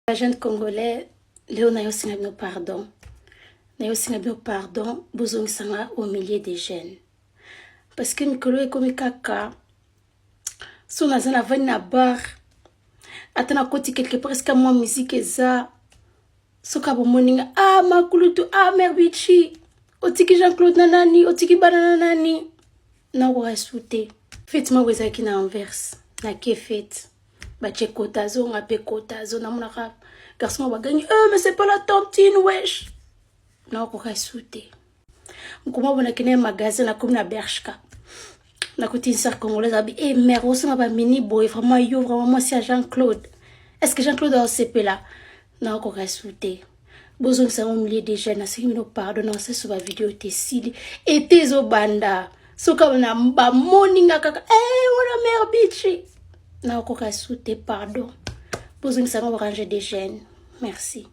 Ba jeune congolais leo nayo senga bino pardon, nayo senga bino pardon, bozongisa nga au milieu des jeunes parce que mikolo ekomi kaka so naza navandi na bar, ata nakoti quelque part esika mwa musique eza, soki abomoni nga, ah, makulutu, ah, mère Bichi, otiki Jean Claude na nani, otiki bana na nani, nakoka su te. Fête moko ezalaki na Anvers, nake fête, batie kota azonga mpe kota azo, namonaka garçon bagangi, eh, mais c'est pas la tantine, wesh, nakoka su te. Nkoma bonaki na magasin, nakomi na Bershka, nakuti une sœur congolaise abi, e mère, osonga bamini boye, vraiment yo, vraiment mwasi ya Jean Claude, est ce que Jean Claude aosepela? Nakoka su te. Bozongisa yango milieu des jeunes, nasengi bino pardon. Nasaso bavideo te, esili ete ezobanda, soki bamoni nga kaka, e wana mère Bichi, nakoka su te. Pardon, bozongisa yango rang des jeunes. Merci.